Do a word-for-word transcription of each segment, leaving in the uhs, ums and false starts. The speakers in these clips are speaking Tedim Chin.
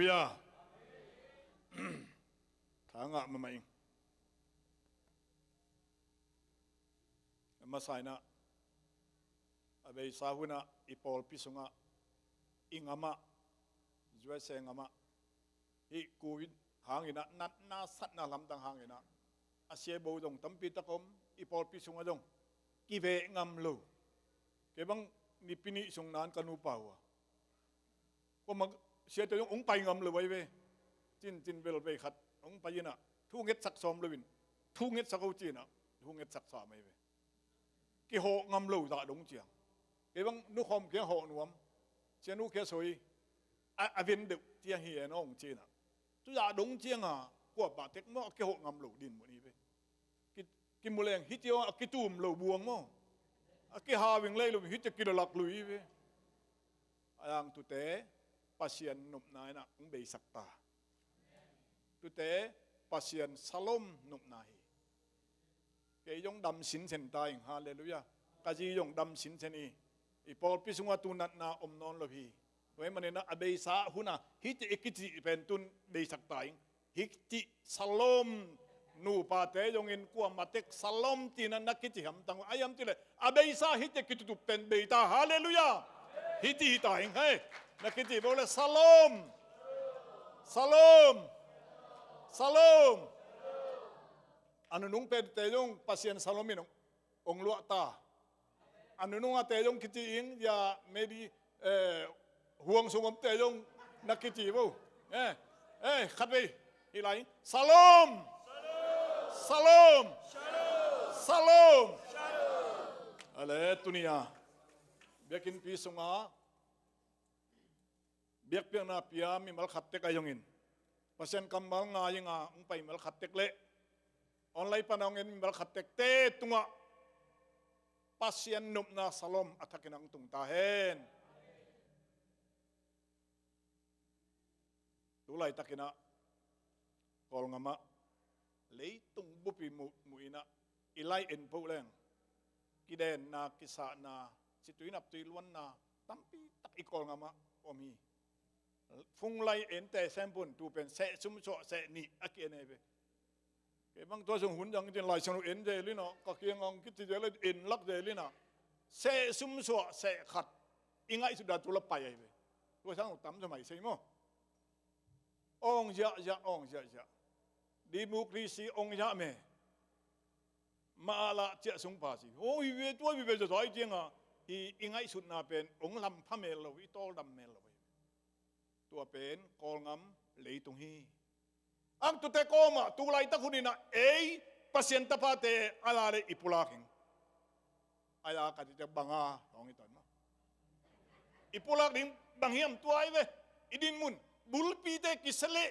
Halleluiah. Tha ngah mahmah ing. A masa in ah, a beisa hun ah i pawlpi sungah, i gam ah, U S A gam ah, hih Covid hangin ah, natna satna lamdang hangin ah, a siabo zong tampi tak om, i pawlpi sungah zong kiveh ngam lo. Kei bang nipi nih sung nan ka nupa uh a, kuamah siate zong hong pai ngam lo ahi ve. Cincin vel vei khat hong pai in ah, thu ngetsak sawm lo in, thu ngetsak o ci in ah, thu ngetsak sam ahi ve. Kihawh ngam lo zah dong ciang. Kei bang nukhawm kiang hawh nuam, sianu kia soi, a, a ven deuh tiang hi en awng ci in ah, tu zah dong ciang a, kua pah tek maw, a kihawh ngam lo dinmun hi ve. Ki, kimuleng hiti aw a kitum lo buang maw, a kihawing lei lo hiti kilalak lui hi ve. A yang tute Pasian nopna in ah hong beisak ta. Tute Pasian salom nopna hi. Kei zong dam sinsen ta ing, halleluiah. Ka zi zong dam sinsen hi. I pawlpi sungah tu natna om nawn lo hi. Tua ahih manin ah a beisa hun ah hiti i kici pen tun beisak ta ing. Hiti salom, nupate zongin kuamah tek salom ci in ah na kici hamtang uh. Ahi hiam cih leh a beisa hiti kitutup pen bei ta, halleluiah. Hiti hi ta ing hei. Na kici bo leh salom. Salom. Salom. A nunung pente zong Pasian salom in hong, hong luah ta. A nunung a te zong kici ing, ya maybe, eh, huang sung om te zong na kici bo. Eh, eh, khat vei. Hi lai. Salom. Salom. Salom. Ale, tuni a biakinnpi sungah biakpiakna pia mimal khat tek ahi zongin, Pasian kammal ngai ing a hong pai mimal khat tek leh online pan a hong en mimal khat tekte tungah Pasian nopna salom a thakin ah hong tung ta hen. Tu laitakin ah Kawlgam ah leitung bup i muh, muh in ah, i lai en peuh leng kidenna, kisahna, situi naptui luanna tampi tak i Kawlgam ah om hi. Phung lai en te sempun tu pen seh sum suah seh nih a ki-en hi ve. Kei bang tua sung hun zang in Lai Siangtho en zel in ah, ka kiang ah hong kici zel in, en lak zel in ah, seh sum suah seh khat i ngaihsut dan tu la pai ahi ve. Tua sang tam sa mai sei maw. Awng ziahziah, awng ziahziah. Democracy awng ziah me. Mah a lah ciah sung pa si. Aw, hi ve, tua hi ve, zaza i ciang a, i, i ngaihsutna pen hong lampha mel lo, i tawldam mel lo. Tua pen Kawlgam leitung hi. Ang tute kawm ah tu laitak hun in ah ei Pasian tapate a la le i pulak ing. A ya ka cih ciang bang a hong hi tawn maw. I pulak ding bang hiam, tua hi ve. I dinmun bulpite kisia leh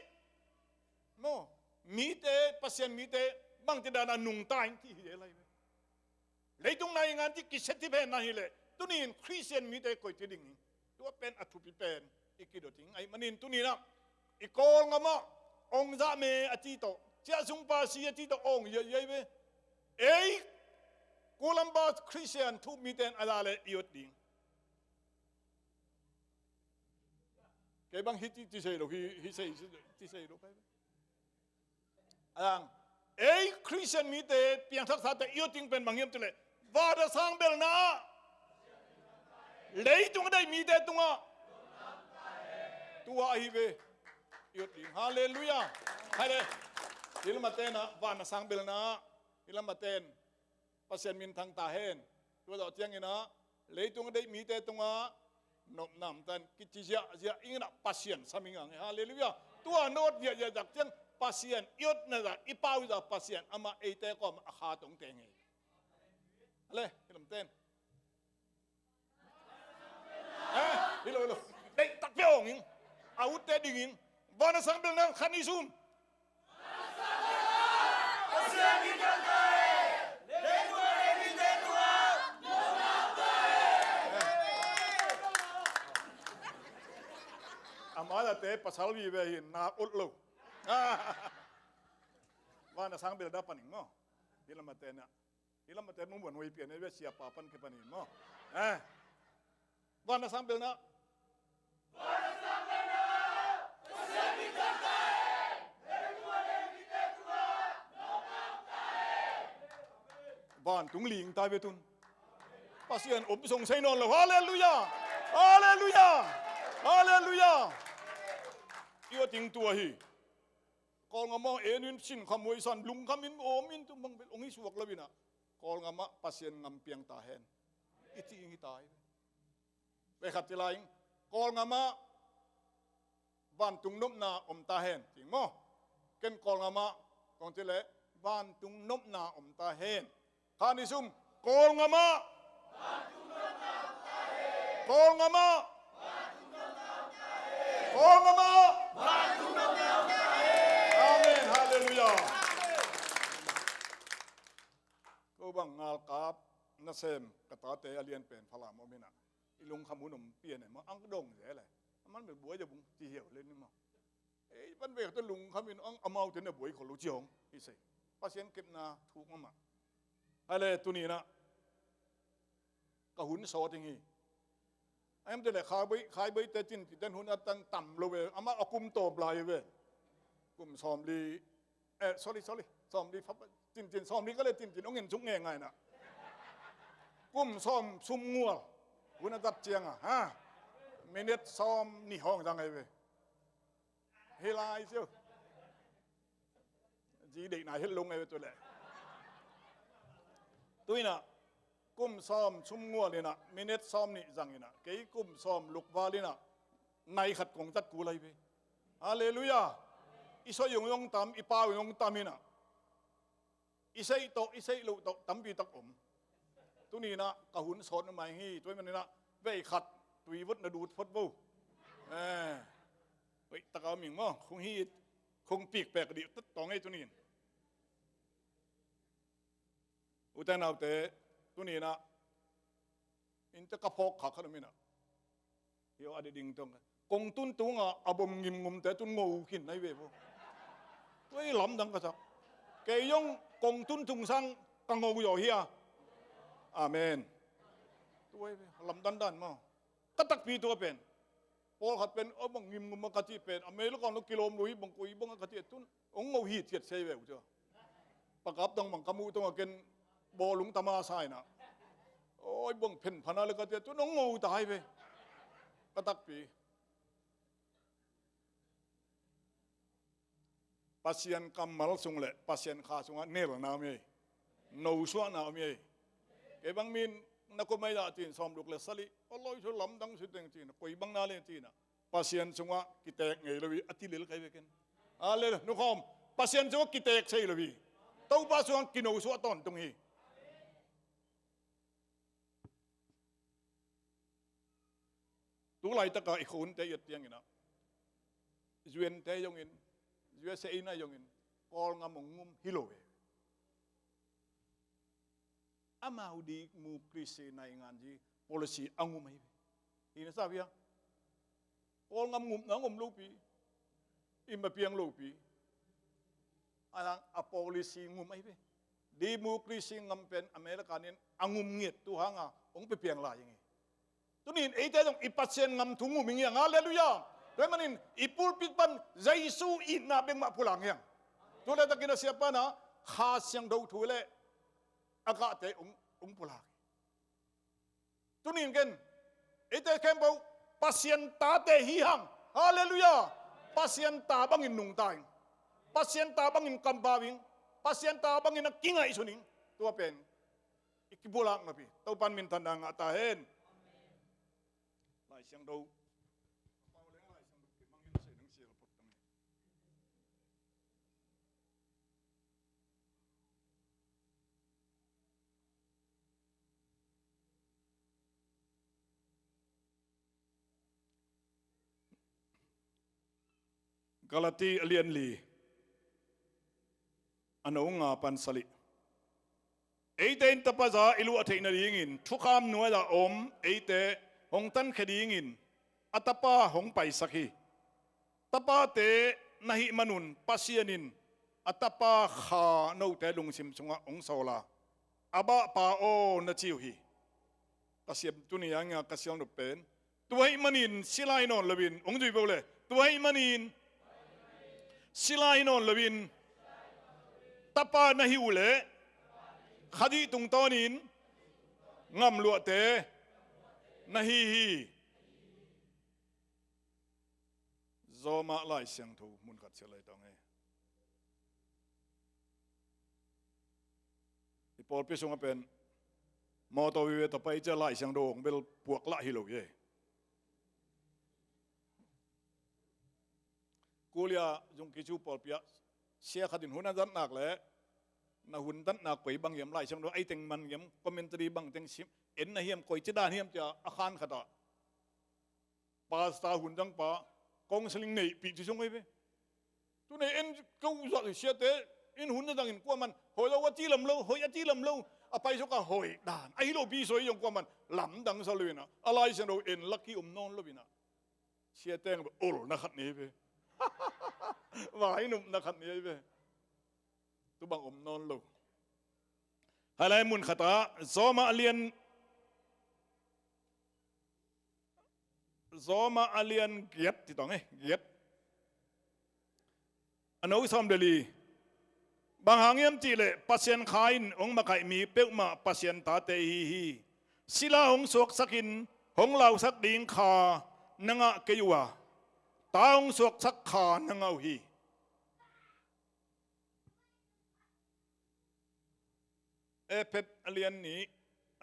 maw, mite, Pasian mite bangci dan a nungta ing cih hi lai ve. Leitung nai ngan cih kisia cih pen na hi leh, tuni in Khristian mite koici ding ing. Tua pen a thupi pen i kidot ing. Ahih manin tuni in ah i Kawlgam ah awng zah me a ci tawh, ciah sung pa si a ci tawh awng ziahziah hi ve. Ei Columbus Khristian thu mite in a la le i ot ding. Kei bang hih ci, ci sei lo, hih, hih sei, ci sei lo pai. Ang, ei Khristian mite piangthaksate i ot ding pen bang hiam cih leh, van a sang belna ah, leitung a deih mite tungah, tua ahi ve, i ot ding. Halleluiah. Hai le, hih lam a ten ah, van a sang belna ah, hih lam a ten Pasian minthang ta hen. Tua zawh ciangin ah, leitung a deih mite tungah nopna om ta hen, kici ziahziah ing in ah, Pasian sam ing ang. Halleluiah. Tua na ot ziahziah zak ciang Pasian i otna zah, i pau zah Pasian amah eite kawm a kha tong teng hi. Ale, hih lam ten. Eh, hi lo, hi lo. Deih takpi awng ing. A utte ding ing. Van a sang belna khat nih sum. A mah zate pasal vive hi, na ot lo. Van a sang belna pan ing maw. Hih lam a ten ah. Hih lam a ten mung buan huai pian ei ve, siapa pan kipan hi maw. Eh. Van a sang belna. vantung ling ta ve tun. Pasian om song sei nawn lo. Halleluiah! Halleluiah! Halleluiah! I aw ting tua hi. Kawlngam ah en in, sin khamuai san, lungkham in, om in, tum bang bel ong hi suak lo in ah, Kawlngam ah Pasian ngam piang ta hen. I ci ing hi ta hi. Ve khat ci lai ing, Kawlngam ah vantung nopna om ta hen, ci ing maw? Ken Kawlngam ah kong ci leh, vantung nopna om ta hen. Kha ni sum, Kawlngam ah, Kawlngam ah, Kawlngam ah. Amen. Halleluiah. Ko bang ngalkap nasem ka tate a lian pen Falam om in ah, i lungkham hun om pian e maw, ang dong zel e. Aman bel buai ja bung ci hiau le ni maw. Ei, van ve khat lungkham in ang, amaute na buai khol lo ci hong hi sei. Pasian kepna thuk mahmah. Hale, tuni in ah ka hun sawt ing hi. A hiam te leh Khai Boi, Khai Boi te cin, cin ten hun a tang tam lo ve. Amah a kum tawp lai ve. Kum sawmli, eh, sorry, sorry. Sawmli fa, cin, cin, sawmli ka leh cin, cin ong en suk ngei ngai na. Kum sawm sum ngual. Hun a tat ciang a, ha? Minute sawmnih hong zang ngai ve. Hi lai siu. Zi deihna hi lo ngai ve tu leh. Tu in ah, kum sawm sum ngual in ah, minute sawmnih zang in ah, kei kum sawm luk val in ah, nai khat kong tat kul lai ve. Halleluiah. I soi ung ong tam, i pau ung ong tam in ah. I seih tawh, i seih loh tawh, tampi tak om. Tuni in ah, ka hun sawt nuam ing hi, tua ahih manin ah, vei khat, tui vot na dut phot vo. Eh. Oi, taka om ing maw, kong hi, kong pik pek dih, tat tawng ei tuni in. Ute naute, tuni in ah, innte ka phawk khak khat om in ah. Hi aw, a diding tong. Kong tun tung a, a bom ngimngum te tun ngo khin nai ve bo. Tua i lamdang ka sak. Kei zong kong tun tung sang ka ngo zaw hi a. Amen. Tua i ve, lamdang dan maw. Ka takpi tua pen. Pawlkhat pen, a bang ngimngum a ka cih pen. A mei lo kong lo kilawm lo hi bang koi bang a ka cih tun. Ong ngo hi ciat sei ve uh tua. Pakap tong bang ka muh tong a ken bawlung tama sa in ah. Oi, bang phen phan a le ka cih tun ong ngo ta hi ve. Ka takpi. Pasian kammal sung le Pasian kha sungah nelna om hi. Nosuahna om hi. Kei bang min na kum ai dah cin sawm luk le sali. A loi su lamdang su teng cin. Koi bang na le cin ah. Pasian sungah kitek ngei lo hi. A ti lel kai ve ken. Halleluiah. Nukhawm. Pasian sungah kitek sei lo hi. Topa sungah kinosuah tawntung hi. Tu laitaka i khunte i et ciangin ah, U N te zongin, U S A na zongin, Kawlngam ong ngum hi lo ve. Amau democracy naingan zi policy a ngum ahi ve. Hi na sa via. Kawlngam ngumna ngum lopi. Ima piang lopi. A, a policy ngum ahi ve. Democracy ngam pen America nin a ngum ngiat tu hanga ong pipiang lai ing hi. Tunin eite zong i Pasian ngam thu ngum ing hi hang. Halleluiah. Tua ahih manin i pulpit pan Jesu itna bek mah pulak hi hang. Tu laitakin a siapa na Kha Siangtho thu le a gahte ong, ong pulak hi. Tunin ken, eite khempeuh Pasian tate hi hang. Halleluiah. Pasian ta bangin nungta ing. Pasian ta bangin kampau ing. Pasian ta bangin a kingaihsun ing. Tua pen i kipulak napi Topan minthanna ngah ta hen. Lai Siangtho. Galati a lian li, a no nga pan sali. Eite in Tapa za i luah theih nadingin thukham nuai-ah om eite hong tankhia dingin a Tapa hong paisak hi. Tapate na hih manun Pasian in a Tapa Kha note lungsim sungah hong sawl a, "Abba Pa aw," na ci uh hi. Ka siam tuni a ngia ka sial nop pen, tua ahih manin si lai nawn loin, hong zui bo le, tua ahih manin si lai nawn loin, Tapa na hih uh leh Khat i tungtawnin ngamluahte na hi hi. Zawmah Lai Siangtho mun khat sia lai tang e. I pawlpi sungah pen mawtaw vive tapai cia Lai Siangtho hong bel puak lah hi lo hi e. Kulia zungki cu pawlpi ah sia khat in hun a datnak le na hun datnak koi bang hiam, Lai Siangtho ei teng man hiam, commentary bang teng sim en na hiam, koi ci dan hiam cia a khan khat ah pasta hun dang pa counseling neihpih ci sung ei ve. Tu nei en ko zah siate in hun na dangin kuaman hoi lo a ci lam lo, hoi a ci lam lo, a paisuk a hoi dan ahi lo pi soi zong kuaman lamdang sa lo inah a Lai Siangtho en lak hi om nawn lo inah. Siate ol na khat ni ve. Vai nop na khat ni ve. Tu bang om nawn lo. Hai lai mun khat ah Zawmah a lian, Zawmah a lian giat ti tong e, giat. A no sawm le li. Bang hang hiam cihleh Pasian kha in hong makaih mi peuhmah Pasian tate ihi hi. Sila hong suaksak in hong lausak ding kha na ngah kei uh a, ta hong suaksak kha na ngah uh hi. Efet a lian nih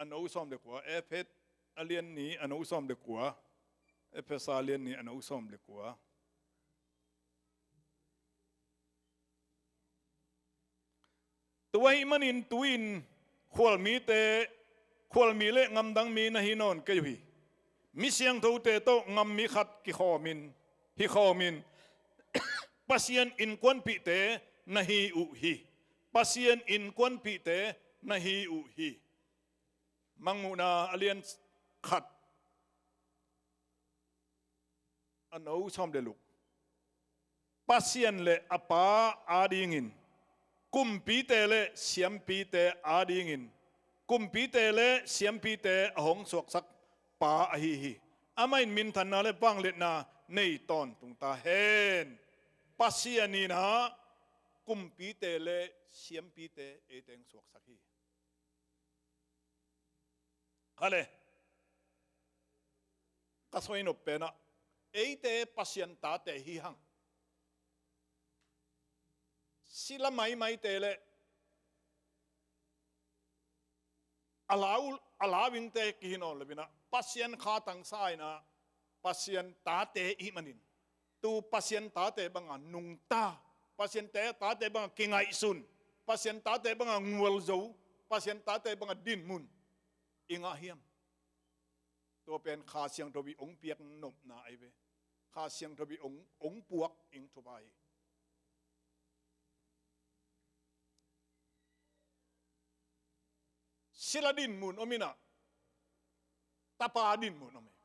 a no sawm le kua, Efet a lian nih a no sawm le kua, Efesa a lian nih a no sawm le kua. Tua ahih manin tu-in khualmite, khualmi le ngamdang mi na hi nawn kei uh hi. Mi siangthote tawh ngammi khat kikhawmin, hi khawmin Pasian innkuanpihte na hi uh hi. Pasian innkuanpihte na hi uh hi. Mangmuhna a lian khat a no sawm le luk. Pasian le a Pa adingin, kumpite le siampite adingin, kumpite le siampite a hong suaksak Pa ahi hi. Amah in minthanna le vangliatna nei tawntung ta hen. Pasian in ah kumpite le siampite eite hong suaksak hi. Hale. Ka soi nop penah eite Pasian tate hi hang. Sila maimaite le a lau, a lauingte kihi nawn lo inah Pasian kha tangsa inah Pasian tate ihih manin tu Pasian tate banga nungta, Pasian te, tate banga kingaihsun, Pasian tate banga ngualzo, Pasian tate banga dinmun i ngah hiam? Tua pen Kha Siangtho i ong piak nopna ahi ve. Kha Siangtho i ong, ong puak ing thupa hi. Sila dinmun om inah tapa dinmun om hi.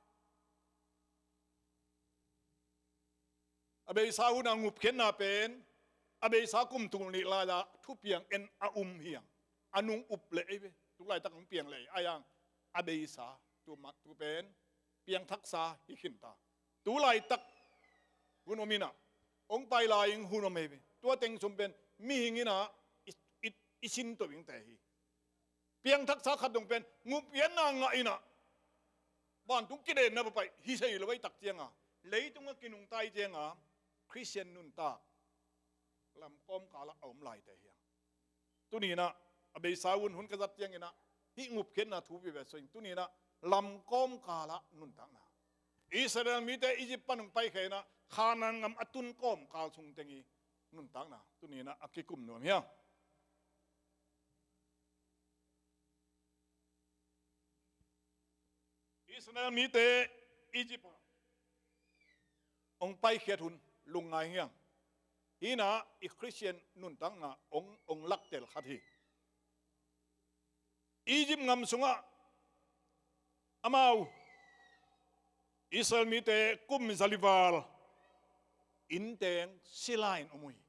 A beisa hun a ngupkhiatna pen a beisa kum tul nih lai-ah thupiang en a um hiang. A nung up leh ei ve. Tu laitak hong piang leh ei a hiang a beisa tu mat tu pen piangthaksa hi khinta. Tu laitak hun om inah ong pai lai-ing hun om ei ve. Tua teng sum pen mihing inah i, i, i sin to ingte hi. Piangthaksa khat dong pen ngupkhiatna ngah inah vantung kidenna papaih hi sei lo ei tak cianga leitungah kinungtai cianga Khristian nuntak lam kawmkalah a om laite hiang. Tuni inah a beisa hun hun ka zat ciang inah hih ngupkhiatna thupi ve so ing. Tuni inah lam kawmkalah nuntakna Israel mite Egypt pan hong paikhia inah Khanaan ngam a tun kawmkal sung teng i nuntakna tuni inah a kikum nuam hiang. Israel mite Egypt ah hong paikhiat hun lungngai hiang. Hi inah i Khristian nuntakna hong, hong laktel khat hi. Egypt ngam sungah amau Israel mite kum zalival innteng sila in om uh hi.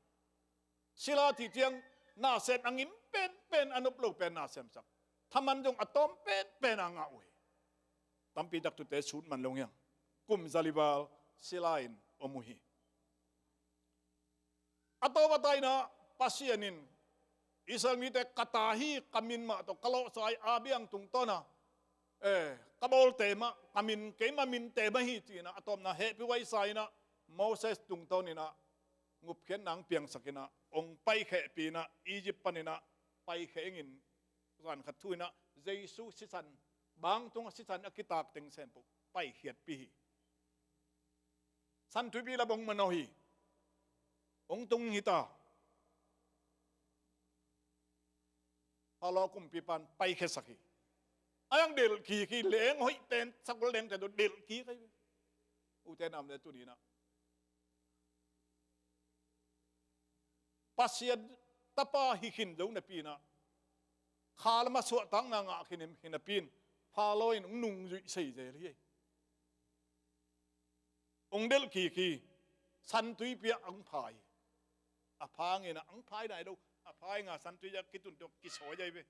Sila cih ciang nasem a ngim penpen a nop lo pen nasemsak. Thaman zong a tawm penpen a ngah uh hi. Tampi tak tute sut man lo hiang. Kum zalival sila in om uh hi. A tawpna ah Pasian in Israel mite ka ta hi, ka min mah tawh ka lawhsa hi, a biang tungtawna, eh, ka bawlte mah, ka min, keima minte mah hi ci-inah a tawpna hehpih huaisa inah Moses tungtawninah ngupkhiatna ang piangsakinah ong paikhehpih inah Egypt paninah paikheh ingin, zan khat thu inah Jesu sisan, bangtungah sisan a kitak teng sempoh paikhiatpih hi. San Tuipi la bong manawh hi. Ong tung hita. Pharaoh kumpipan paikhiasak hi. A yang delh kik hi, leng hoih pen, sakol lengte tawh delh kik hi. Ute namte tuninah Pasian tapa hi khin zo napi inah, kha lamah suahtakna ngah khin hi napi in, Pharaoh in ong nungzuih sei zel hi. Ong delh kik hi, San Tuipi ah ong phai hi. A phai nginah ong phai nai lo, a phai nga San Tuipi ah kitun tawh kisawi ahi ve.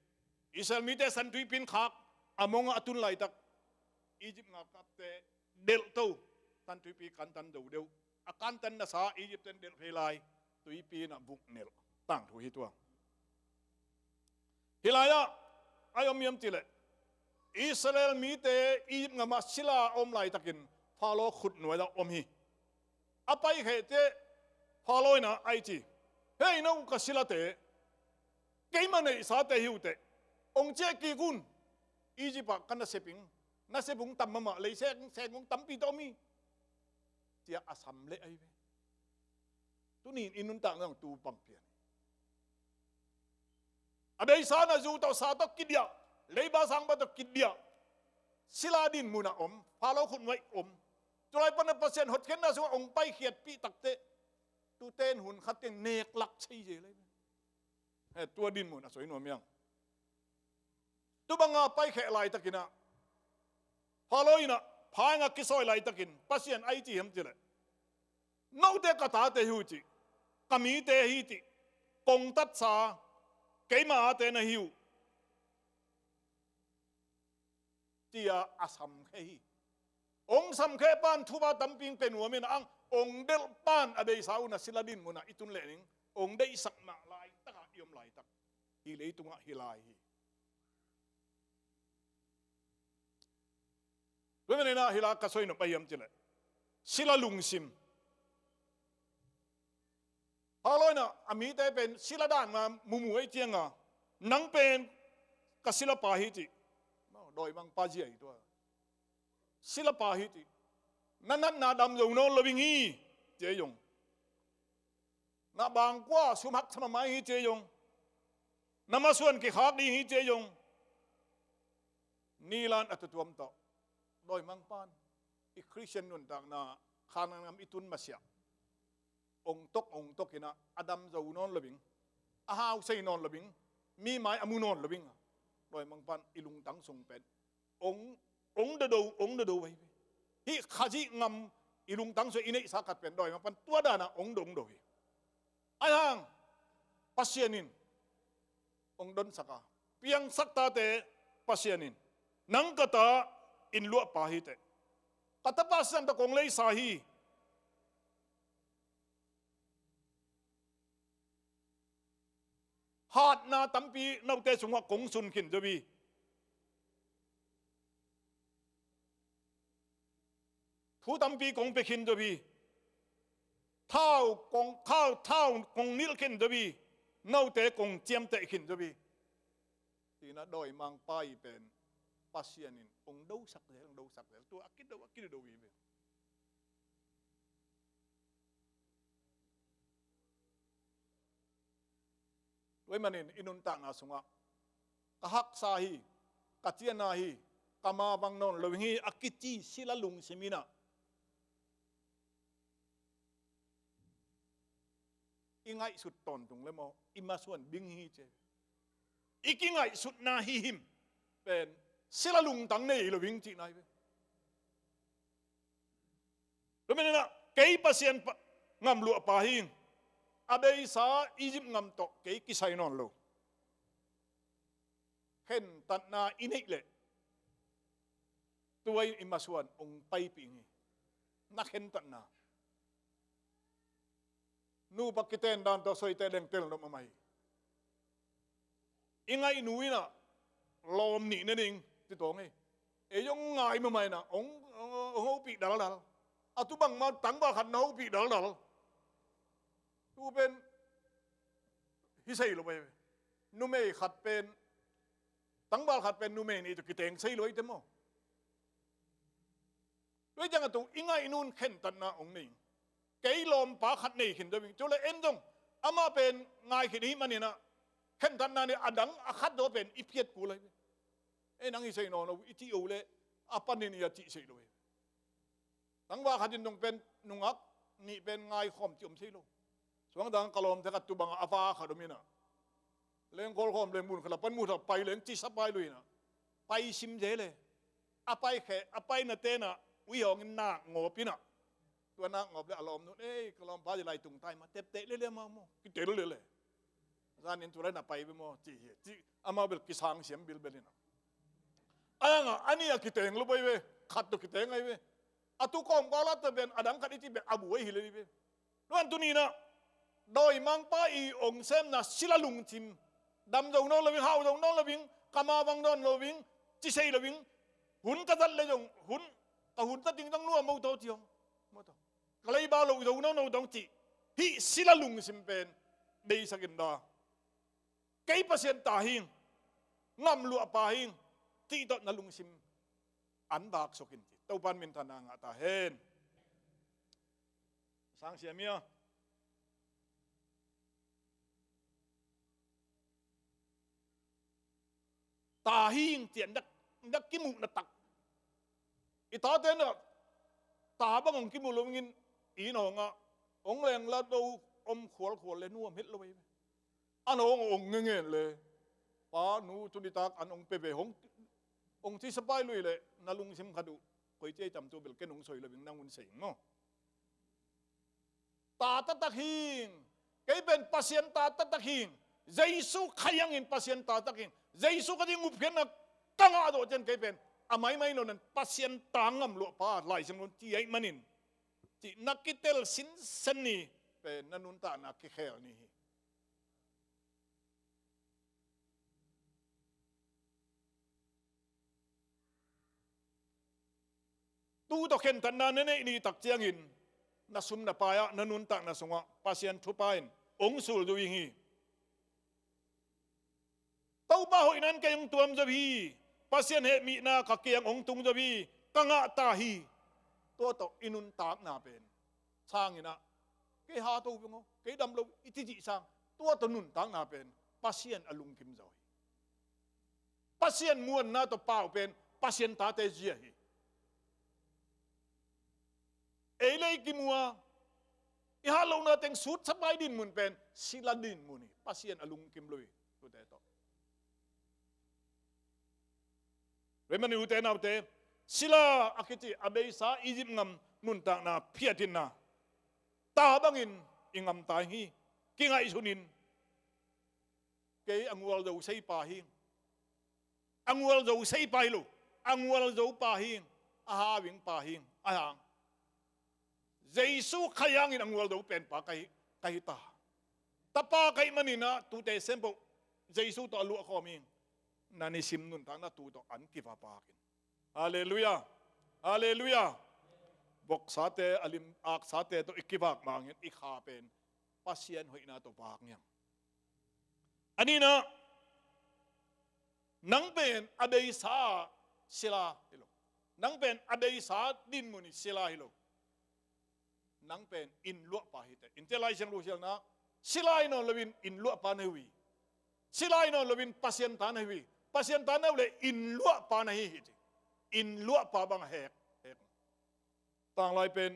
Israel mite San Tuipi in khak, a mongah a tun laitak, Egypt ngakapte delhto, San Tuipi kantan zo deuh. A kantan nasa Egypt ten delh phei lai, tuipi inah vuk nelh. Tangthu hi tua. Hih lai-ah a om hiam cileh, Israel mite Egypt ngamah sila a om laitakin Pharaoh khutnuai-ah om hi. A paikhehte Pharaoh inah ai ci, "Hei, no ka silate, keima neihsate hi uh teh, ong ciah kik un. Egypt ah ka nasep ing, nasep ung tam mahmah, leisek sek ung tampi tawh om hi," ci-a a sam leh ahi ve. Tuni-in i nuntakna zong tu bang pian hi. A beisa na zu tawh sa tawh kidiah, leiba sangba tawh kidiah, sila din munah om, Pharaoh khutnuai om. Tulai pana Pasian hotkhiatna sungah ong paikhiatpih takteh, tuten hun khat teng nek lak sei zel ahi ve. He, tua din mun a soi nuam hiang. Tu banga paikheh laitakinah, Pharaoh inah phai nga kisawi laitakin Pasian ai ci hiam cileh, "Note ka tate hi uh cih, ka mite hi cih, kong tatsa, keima ate na hi uh," ci-a a samkhe hi. Ong samkhe pan thupha tampi ong pia nuam inah, ang ong delh pan a beisa un a sila din munah i tun leh ning, ong deihsak mah laitakah i om laitak, hih leitungah hih lai hi. Tua maninah hih lai-ah ka soi nop ahi hiam cileh, sila lungsim. Pharaoh inah a mite pen sila dan mah mumu ahi cianga, "Nang pen ka silapa hi cih." Dawimangpa zia hi tua. "Silapa hi cih. Na natna dam zo nawn lo ing hi," ci ahi zong. "Na bangkua sum haksa mahmah hi," ci ahi zong. "Na masuan kikhak ding hi," ci ahi zong. Nilan a tutuam tawh, dawimangpan i Khristian nuntakna, Khanaan gam i tun masiah, ong tok ong tok inah a dam zo nawn lo ing, a hau sei nawn lo ing, mi mai a mu nawn lo ing. Dawimangpan i lungtang sung pen ong, ong dodo, ong dodo ahi ve. Hih Khazih ngam i lungtang sung i neihsa khat pen dawimangpan tua danah ong do, ong do hi. Ahi hang Pasian in ong donsak a, piangsak tate Pasian in, "Nang ka ta inn luahpa hi teh, ka tapa sisan tawh kong leisa hi. Hatna tampi note sungah kong sun khin zo hi. Thu tampi kong pia khin zo hi. Thau kong, thau, thau kong nilh khin zo hi. Note kong ciamteh khin zo hi," ci-inah dawimangpa i pen Pasian in ong dosak zel, ong dosak zel. Tua a kido, a kido hi ve. Tua ahih manin i nuntakna sungah, "Ka haksa hi, ka ciana hi, ka mavang nawn lo hi," a kici sila lungsim inah i ngaihsut tawntung le maw, i masuan ding hi ci. I kingaihsutna hihim pen sila lungtang nei lo ing cihna hi ve. Tua maninah kei Pasian pa, ngam luahpa hi ing. A beisa Egypt ngam tawh kei kisai nawn lo. Khentatna i neih leh tua in i masuan ong paipih ing hi. Na khentatna. Nupa kiten dan tawh soite leng tel nop mahmah hi. I ngaihnu in ah lawm nih ne ding ci tawng hi. Ei zong ngai mahmah in ah hong, hong, hong hopih daldal. A tu bangmah tangval khat na hopih daldal. Tu pen hi sei lo ei. Numei khat pen, tangval khat pen numei nih tawh kiteng sei lo ei te maw. Tua hi ciang a tu i ngaihnu in khentatna hong nei. Kei lawmpa khat nei khin zo ing. Cule en zong amah pen ngai khin i hih manin ah khentatna nei, a dang a khat zaw pen i phiat kul lai. Ei nang hi sei nawn lo i cih uh leh a panin i a cih sei lo hi. Tangval khat in zong pen nungak nih pen ngai khawm cih om sei lo. Suangdang ka lawmte khat tu bangah a va khat om in ah, lengkhawl khawm leng mun khat a pan mu tha pai leng cisa pai lui in ah, pai sim ze le. A pai khe, a pai na ten ah uihawng in nak ngawp in ah. Tua nak ngawp le a lawmnu in, "Ei, ka lawmpa zi lai tung tai mah, tepteh lele mah maw, kitel lele. Zanin tu lai na pai ve maw," ci hi. Ci amau bel kisang siam bilbel in ah. A yang ah a nih a kiteng lo pai ve, khat tawh kiteng ai ve. A tu kawmkal ah ta pen a dang khat i cih pen a buai hi lele ve. Tuan tuni in ah dawimangpa i hong semna sila lungsim, dam zo nawn lo ing, hau zo nawn lo ing, ka ma vang nawn lo ing, ci sei lo ing, hun ka zat le zong hun, ka hun zat ding zong nuam mo tawh ci hong, mo tawh, ka leiba lo zo nawn lo tawh ci, hih sila lungsim pen beisak in da. Kei Pasian ta hing, ngamluah pa hing, cih tawh na lungsim an vak suk in ci. Topan minthanna ngah ta hen. Sang siam ia. Ta hing cian dak, dak kimuhna tak. I tate na ta bang hong kimuh lo ing in, i nawng ah hong leng la do om khualkhual le nuam het lo ei. A nawng hong ngengen le pa nu tu nitak an hong pe ve hong, hong cisa pai lui le na lungsim khat uh koi ci ei tam tu bel ken hong soi lo ing, nang un sei ing maw. Ta taktak hing. Kei pen Pasian ta taktak hing. Jesu Khazih hangin Pasian ta taktak hing. Jesu Khazih ngupkhiatna ka ngah zawh ciang kei pen a maimai lo nan Pasian ta ngamluah pa Lai Siangtho ci ahih manin, cih na kitel sinsen ni pen na nuntakna kikhel ni hi. Tu tawh khentatna na neih ni tak ciangin na sum na pai ah, na nuntakna sungah Pasian thupha in hong sul zo ing hi. Topa hoihna in kei hong tuam zo hi. Pasian hehpihna ka kiang hong tung zo hi. Ka ngah ta hi. Tua tawh i nuntakna pen sang in ah, kei hat lo veng aw, kei dam lo i ci cih sang, tua tawh nuntakna pen Pasian a lungkim zo hi. Pasian muanna tawh pau pen Pasian tate zia hi. Ei le i kimu a, i hat lohna teng sutsapai dinmun pen sila dinmun hi. Pasian a lungkim lo hi. Tute tawh. Vei mani ute naute, sila a kici a beisa Egypt ngam nuntakna phiathinna ta bangin i ngam ta hi. Kingaihsun in, kei a ngualzo sei pa hing. A ngualzo sei pa hi lo, a ngualzo pa hing, a hau ing pa hing, a hang. Jesu Khazih hangin a ngualzo pen pa ka hi, ka hi ta. Tapa ka hih manin ah tute sempoh Jesu tawh a luah khawm ing. Na nisim nuntakna tu tawh an kiva pak in. Halleluiah. Halleluiah. Voksate, a lim aksate tawh i kivak mangin i kha pen Pasian hoihna tawh vak ngiang. A nihna, nang pen a beisa sila hi lo. Nang pen a beisa dinmun i sila hi lo. Nang pen innluahpa hi teh. Innte Lai Siangtho sialna, sila hi nawn loin innluahpa na hi uh hi. Sila hi nawn loin Pasian ta na hi uh hi. Pasian ta na hi uh leh innluahpa na hi hi ci. Innluahpa bang a hek, hek. Tanglai pen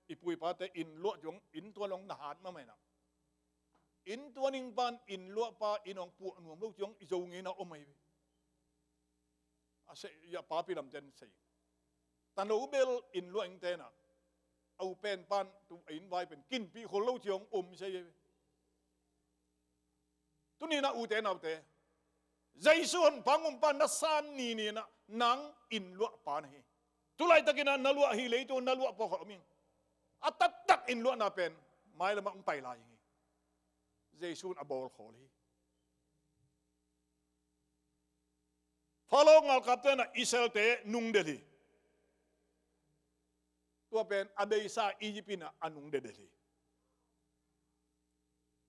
i pu i pate innluah ciang inn tuan hong na hat mahmah in ah, inn tuan ing pan innluahpa inn hong puah nuam lo ciang i Zo ngeina om ahi ve. A sei, a papi lamten sei. Tano bel innluah ing ten ah, a u pen pan tu a inn vai pen kinpih khol lo ciang om i sei ahi ve. Tuni in ah ute naute, Jesu honpa ngumpa na san ni ni in ah nang innluahpa na hi. Tulaitakin ah na luah hi, leitung na luah pawlkhat om ing. A taktak innluahna pen mailamah hong pai lai hi. Jesu in a bawl khawl hi. Faro galkapte in ah Israelte nungdelh hi. Tua pen a beisa Egypt in ah a nungdelh hi.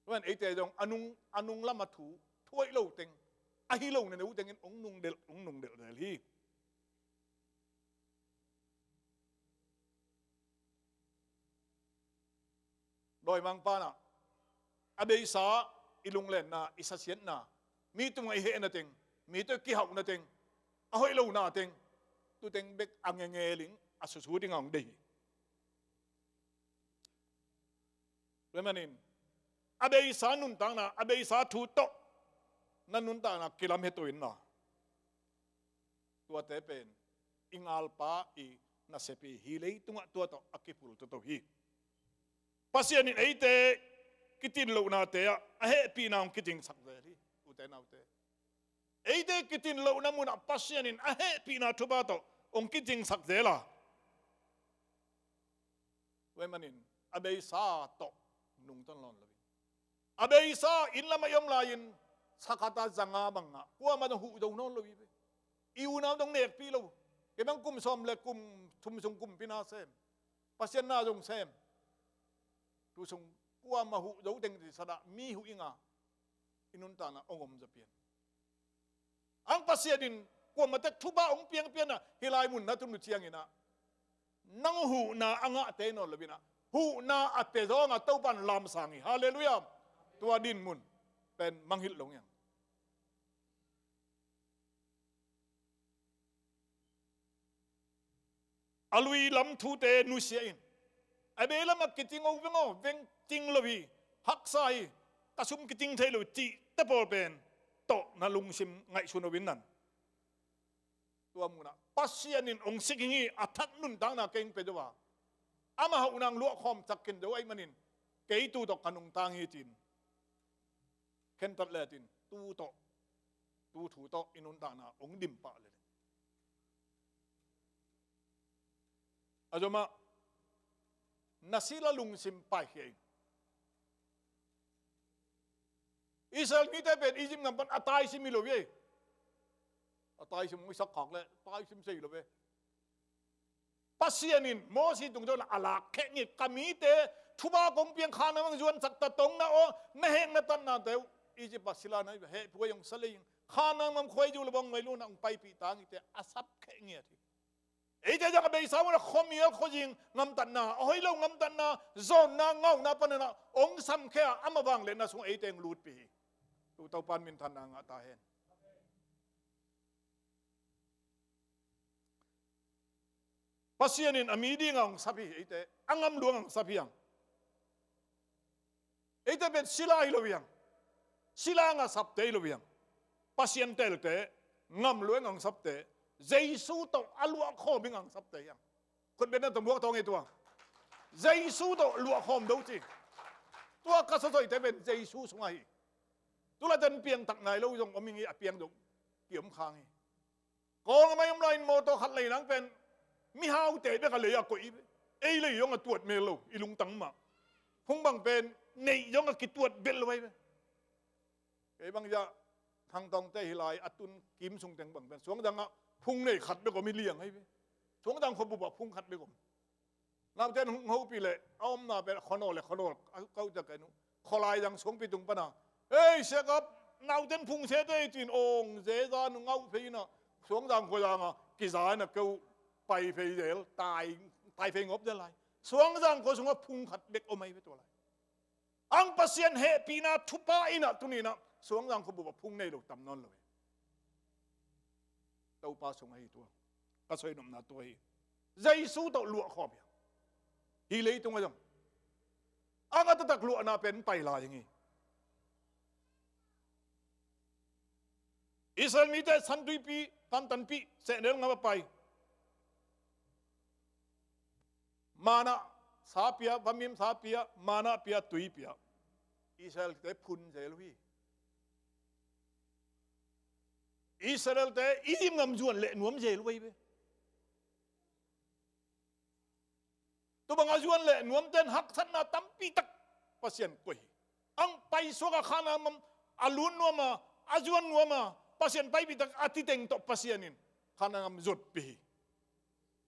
Tua pen eite zong a nung, a nung lama thu, thu hoih lo teng, a hi lo na neu tengin hong nungdelh, hong nungdelh hi. Dawimangpa in ah a beisa i lunglenna, i sasiatna, mi tungah i hehna teng, mi tawh i kihauhna teng, a hoih lohna teng, tu teng bek a ngengeling, a susu dingah hong deih hi. Tua manin a beisa nuntakna, a beisa thu tawh na nuntakna kilamhia to in ah, tuate pen i galpa i nasep hi. Hih leitungah tua tawh a kiphul toto hi. Pasian in eite kitinlohnate ah a hehpihna hong kicingsak zel hi, ute naute. Eite kitinlohna munah Pasian in a hehpihna thupha tawh hong kicingsak zel a, tua manin a beisa tawh nungta nawn lo hi. A beisa inn lamah i om lai-in sakhat a za nga bangah kuamah zong huh zo nawn lo hi ve. I unau zong nekpih lo. Kei bang kum sawm le kum thum sung kumpi na sem, Pasian na zong sem. Tu sung kuamah huh zo teng ci sadah mi huh i nga, i nuntakna hong om zaw pian. Ang Pasian in kuamah tek thupha hong piang pian ah, hih lai mun na tun uh ciangin ah, nang huhna a ngahte nawn lo in ah, huhna a pia zawng a Topa in lamsang hi. Halleluiah. Tua dinmun pen mangngilh lo hi hang. A lui lam thute nusia in, a bei lamah kicing o veng aw, veng cing lo hi, haksa hi, ka sum kicing thei lo cihte pawl pen tawh na lungsim ngaihsun o in nan. Tua munah Pasian in hong sik hi, a thak nuntakna kei hong pia zo a, amah hauh nang luahkhawm cak ken zo ahih manin kei tu tawh ka nungta hi ci-in khentat le tin, tu tawh, tu thu tawh i nuntakna hong dim pah le. A zomah na sila lungsim paikhia in. Israel mite pen Egypt gam pan a taisim hi lo hi. A taisim hong i sak khak le taisim se hi lo hi. Pasian in Mosi tung zaw in a lak kheh ngit, ka mite thupha kong piang, Khanaan gam zuan sak ta tong na aw, na hek na tatnate uh Egypt ah sila na heh phuai hong sa lei in, Khanaan gam khuai zu le bawng mai lu na hong paipih ta ngite a sap kheh ngiat hi. Eite zong a beisa mun a khuamial khuazing ngamtatna, a hoih lo ngamtatna, zawnna ngauna panin ah hong samkhia a, amah vangliatna sungah eite hong lutpih hi. Tu Topa in minthanna ngah ta hen. Pasian in a mi dingah hong sap hi, eite a gam luang hong sap hi hang. Eite pen sila hi lo hi hang. Sila ngah sapte hi lo hi hang. Pasian teelte, gam luang hong sapte, Jesu tawh a luahkhawm ding hong sapte hi hang. Khutbetna tawh muak tawng hi tua. Jesu tawh luahkhawm do ci. Tua ka sawsawiite pen Jesu sungah hi. Tulaitan piangthak nai lo zong om ing hi, a piang zong kiom khang hi. Kawng a mai om lai-in mawtaw khat lei nang pen mihaute bek a lei a koih hi ve. Ei lei zong a tuat mel lo, i lungtang mah. Phung bang pen neih zong a kituat belh lo ahi ve. Kei bang zah Thangtawngte hi lai a tun kim sung teng bang pen Suangzang ah phung nei khat bek om hi liang ahi ve. Suangzang khuabup ah phung khat bek om. Naute in hong hopih leh a omna pen khuanawl le khuanawl a kauh ciak ka in uh. Khawlai zang suangpi tung pana, "Ei, siakap, naute in phung sete ei," ci-in awng zeza in ngauh phei in ah, Suangzang khua zang a kiza in a keu pai phei zel, tai, tai phei ngawp zel lai. Suangzang khua sungah phung khat bek om ahi ve tua lai. Ang Pasian hehpihna thupha in ah tuni in ah Suangzang khuabup ah phung nei lo tam nawn lo hi. Topa sung ahi tua. Ka soi nopna tua hi. Jesu tawh luahkhawm hi. Hih leitung ah zong ang a taktak luahna pen pai lai hi. Israel mite San Tuipi, Kantanpih, sehnel ngam a pai. Manna sa pia, vamim sa pia, manna pia, tui pia. Israelte phun zel uh hi. Israelte Egypt gam zuan leh nuam zel uh ahi ve. Tua bang a zuan leh nuamte in haksatna tampi tak Pasian koih hi. Ang paisuak a Khanaan gam a lut nuam a, a zuan nuam a, Pasian paipih tak a ti teng tawh Pasian in Kanaan gam zuatpih hi.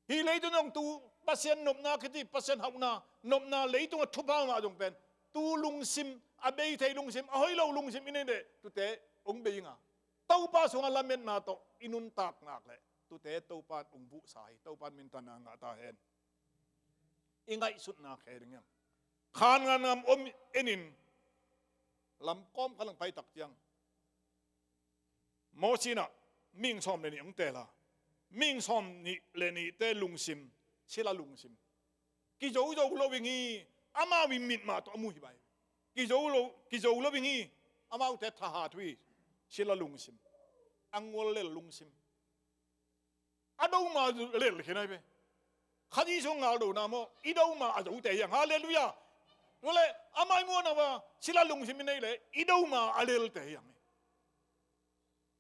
Hih leitung zong tu Pasian nopna kiti, Pasian hauhna nopna leitung a thupha ngah zong pen tu lungsim, a bei thei lungsim, a hoih lo lungsim i nei leh tute hong bei ing a, Topa sungah lametna tawh i nuntak nak leh tute Topa in hong vuhsa hi. Topa in minthanna ngah ta hen. I ngaihsutna khe ding hiam? Kanaan gam om en in lam kawmkal ah pai tak ciang Moses in ah mihing sawm le nih hong teel a, mihing sawm nih le nihte lungsim sila lungsim, kizo zo lo ing hi. Amau in mit mah tawh a mu hi bai. Kizo lo, kizo lo ing hi. Amaute thahat uh hi. Sila lungsim, a ngual lel lungsim. A do ma lel khin ahi ve. Kha Jesu ngal do na maw, i do ma a zote hi hang. Halleluiah. Tua leh amah i muanna va sila lungsim i nei leh i do ma a lelte hi hang hi.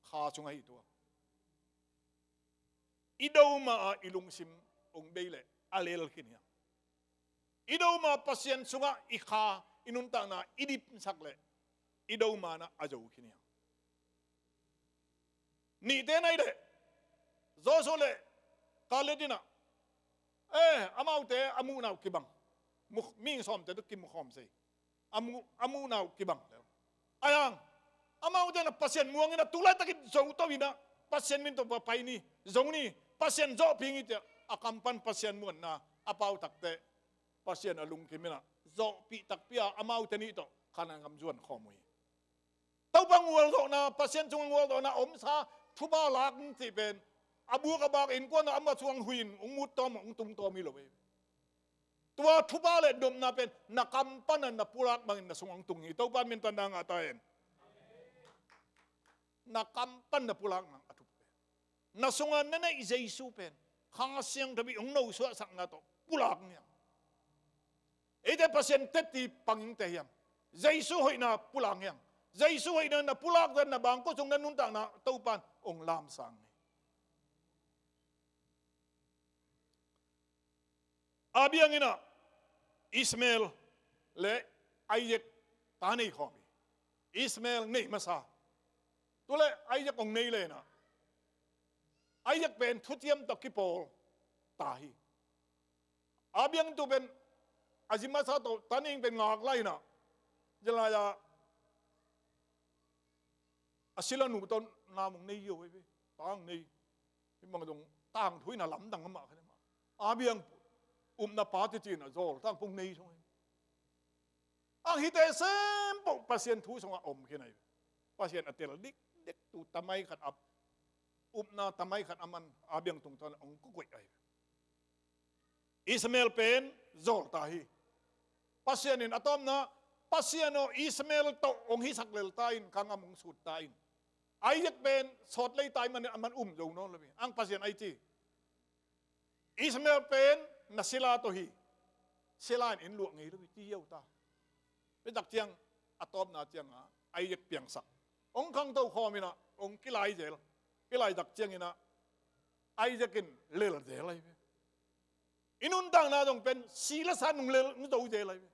Kha sung ahi tua. I do ma a i lungsim hong bei leh a lel khin hi hang. I do ma Pasian sungah i kha, i nuntakna i dipsak leh i do ma na a zo khin hi hang. Nihte nai leh Joshua le Kaleb in ah, eh, amaute a muhna uh kibang. Mu, mihing sawmte tawh kimukhawm se. A mu, a muhna uh kibang. Ahi hang amaute in ah Pasian muang in ah tu laitakin zo to in ah Pasian min tawh va pai ni, zo ni, Pasian zawhpih ing ci-a a kam pan Pasian muanna a pau takteh Pasian a lungkim in ah zawhpih takpi a amaute nih tawh Kanaan gam zuan khawm uh hi. Topa ngualzawhna, Pasian sungah ngualzawhna omsa thupha lak ning cih pen a buk a bak innkuan ah a mah sungah huih in hong mut tawm, hong tung tawm hi lo hi. Tua thupha le nopna pen na kam pan a na pulak bangin na sungah hong tung hi. Topa in minthanna ngah ta hen. Na kam pan na pulak nang a thupi pen, na sungah na neih Jesu pen Kha Siangtho in hong nosuahsakna tawh pulak ning. Eite Pasian tetti pang ing te hiam? Jesu hoihna pulak ning. Jesu hoihna na pulak dan na bangkua sung na nuntakna Topa in hong lamsang hi. Abraham in ah Ishmael le Isaac ta nei khawm hi. Ishmael nei masa. Tu leh Isaac hong nei leh in ah Isaac pen thuciam tawh kipawl ta hi. Abraham tu pen a zi masa tawh ta nei pen ngak lai in ah, zi lai-a a silanu tawh nam hong nei hi ve. Ta hong nei. Hih bang zong tangthu in a lamdang amah kha ni mah. Abraham upna pa teci in a zawl tangpung nei sung hi. Ang hihte sem peuh Pasian thu sungah om khin ahi. Pasian a tel dikdik tu tamai khat a, upna tamai khat a man Abraham tungtawn hong kukuih ahi. Ishmael pen zawl ta hi. Pasian in a tawpna, Pasian aw, Ishmael tawh hong hisak lel ta in, ka ngam hong sut ta in. Isaac pen sawt lei ta in, man a man um zo nawn lo hi. Ang Pasian ai ci, Ishmael pen na sila tawh hi. Sila in inn luah ngei lo hi, ci hiau ta. Pen tak ciang a tawpna ciangah Isaac piangsak. Hong khangto khawm in ah hong kilai zel. Kilai tak ciangin ah Isaac in lel zel ahi ve. I nuntakna zong pen si le sa nung lel, nung zo zel ahi ve.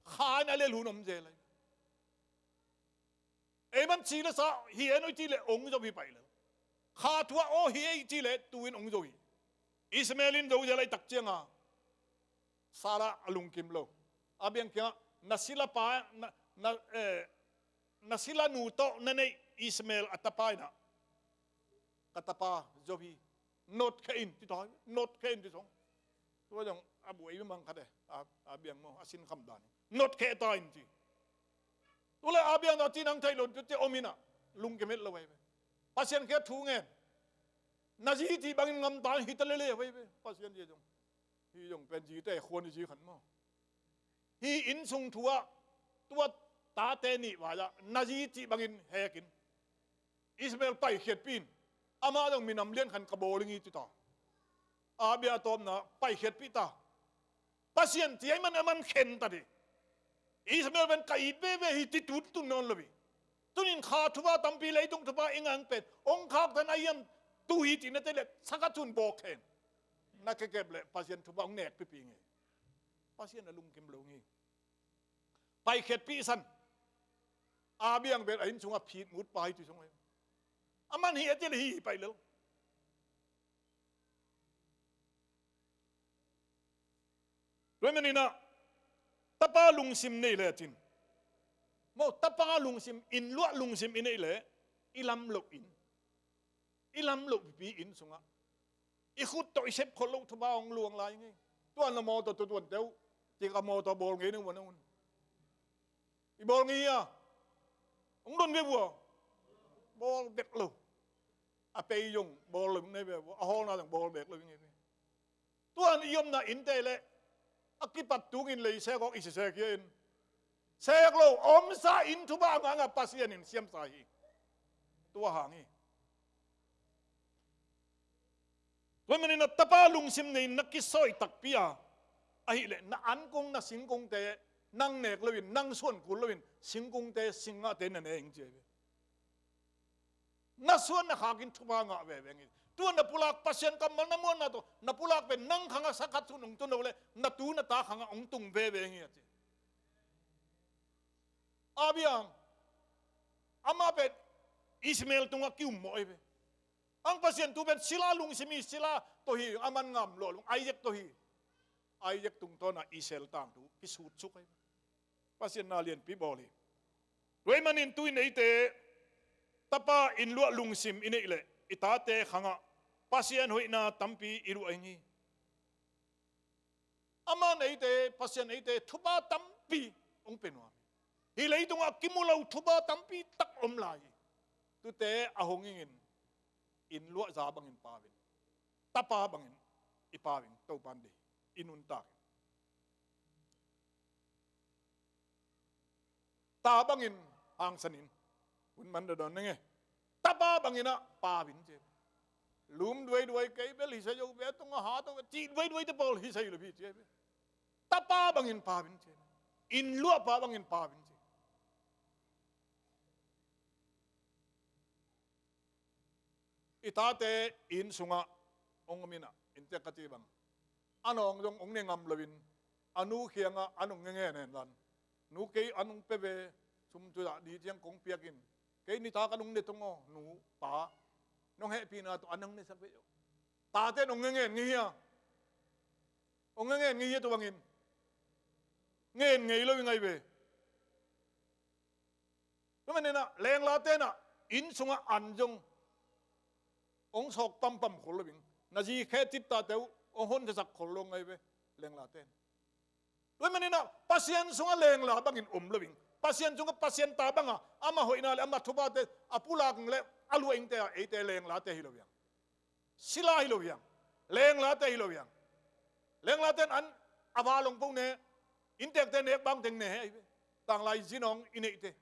Kha in a lel hun om zel ahi ve. Ei man si le sa hi en oi ci leh hong zo hi pai lel. Kha thu ah aw hi ei ci leh tu-in hong zo hi. Ishmael in zo zel ahi tak cianga Sarah a lungkim lo. Abraham kiangah na sila pa, na, na, eh, na sila nu tawh na neih Ishmael a tapa in ah ka tapa zo hi. Notkhia in ci ta hi. Notkhia in ci song. Tua zong a buai mang khat e. A, Abraham maw, a sinkham dan hi. Notkhia ta in ci. Tua leh Abraham tawh ci nang theih lo, tua ci om in ah lungkim het lo ahi ve. Pasian kiang thu ngen. Na zi cih bangin ngam ta in hi ta lele ahi ve. Pasian zi zong. Hi zong pen zite khuan i zi khat maw. Hi innsung thu ah, tua tate nih vai-ah na zi cih bangin hek in. Ishmael paikhiatpih in. Amah zong minam lian khat ka bawl ing hi ci ta. Abraham a tawpna paikhiatpih ta. Pasian ci ahih man a man khen ta hi. Ishmael pen ka it veve hi ci tuttun nawn lo hi. Tunin kha thupha tampi, leitung thupha i ngah pen hong khaktan a hiam, tu hi cih na thei leh sa khat sung bawk hen. Na kekep leh Pasian thupha hong nekpihpih ing hi. Pasian a lungkim lo ing hi. Paikhiatpih san. Abraham pen a inn sungah phit mut pa hi ci song hi. Aman hi a ci le hi pai lel. Tua manin ah tapa lungsim nei le cin, maw, tapa lungsim, inn luah lungsim i neih le, i lam loh inn, i lam loh pipi inn sungah i khut tawh i sep khol loh thupha hong luang lai ngei. Tua na mawtaw tutuan teuh, cik a mawtaw bawl ngei na un, na un. I bawl ngei hi a, hong don ve vua. Bawl bek lo. A pei zong bawl lo ngei ve vua, a hawlna zong bawl bek lo ngei ve. Tuan i omna innte le a kipat tungin lei sek awk i sisek hi a in, sek lo, omsa in thupha nganga Pasian in siamsa hi. Tua hang hi. Tua manin a tapa lungsim nei na kisawi takpi a, ahih leh na ankung na singkungte nang nek loin, nang suan kul loin, singkungte, singgahte na ne ing ci ahi ve. Na suan na khakin thupha ngah veve ngi. Tua na pulak Pasian kammal na muanna tawh na pulak pen nang khangah sakhat sun hong tun lo le, na tu na ta khangah hong tung veve ngi a ci. Abraham, amah pen Ishmael tungah ki-um mawh ahi ve. Ang Pasian tu pen Sila lungsim hi, Sila tawh hi, aman ngam lo lung, Isaac tawh hi. Isaac tungtawnah Israel tangthu kisutsuk ahi ve. Pasian na lianpi bawl hi. Tua ahih manin tu-in eite tapa inn luah lungsim i neih leh i tate khangah Pasian hoihna tampi i luah ing hi. Aman eite, Pasian eite thupha tampi hong pia nuam hi. Hih leitungah kimu lo thupha tampi tak om lai hi. Tute a hong ingin, inn luahza bangin pau in, tapa bangin i pau in, Topan deih hi, i nuntak in. Ta bangin hangsan in, hun man dadawn nenge. Tapa bangin ah pau in ci. Lum duaiduai kei bel hi sa zo ve, tung a ha to ve, cih duaiduai te pawl hi sa hi lo hi ci ve. Tapa bangin pau in ci. Inn luahpa bangin pau in ci. I tate inn sungah hong om in ah, innte ka cih bang, a nawng zong hong ne ngam loin, a nu kiangah an hong ngengen hen lan. Nu, kei an hong pia ve, sum tu dah ni ciang kong piak in, kei nitak an hong ne tong aw, nu, pa, nong hehpihna tawh an hong nesak ve aw. Tate in hong ngengen ngei hia? Hong ngengen ngei hia tua bangin? Ngen ngei lo i ngai ve. Tua manin ah lenglate in ah inn sungah an zong hong sawk pampam khol lo ing. Na zi khe ciptate uh hong honsasak khol lo ngai ve, lenglate in. Tua manin ah Pasian sungah lengla bangin om lo ing. Pasian sungah Pasian ta banga amah hoihna le amah thuphate a pulak ing le a luah ingte ah eite lenglate hi lo hiang. Sila hi lo hiang. Lenglate hi lo hiang. Lenglate in an a va long po ne, inntekte nek bang teng ne he ahi ve. Tanglai zinawng i neihte.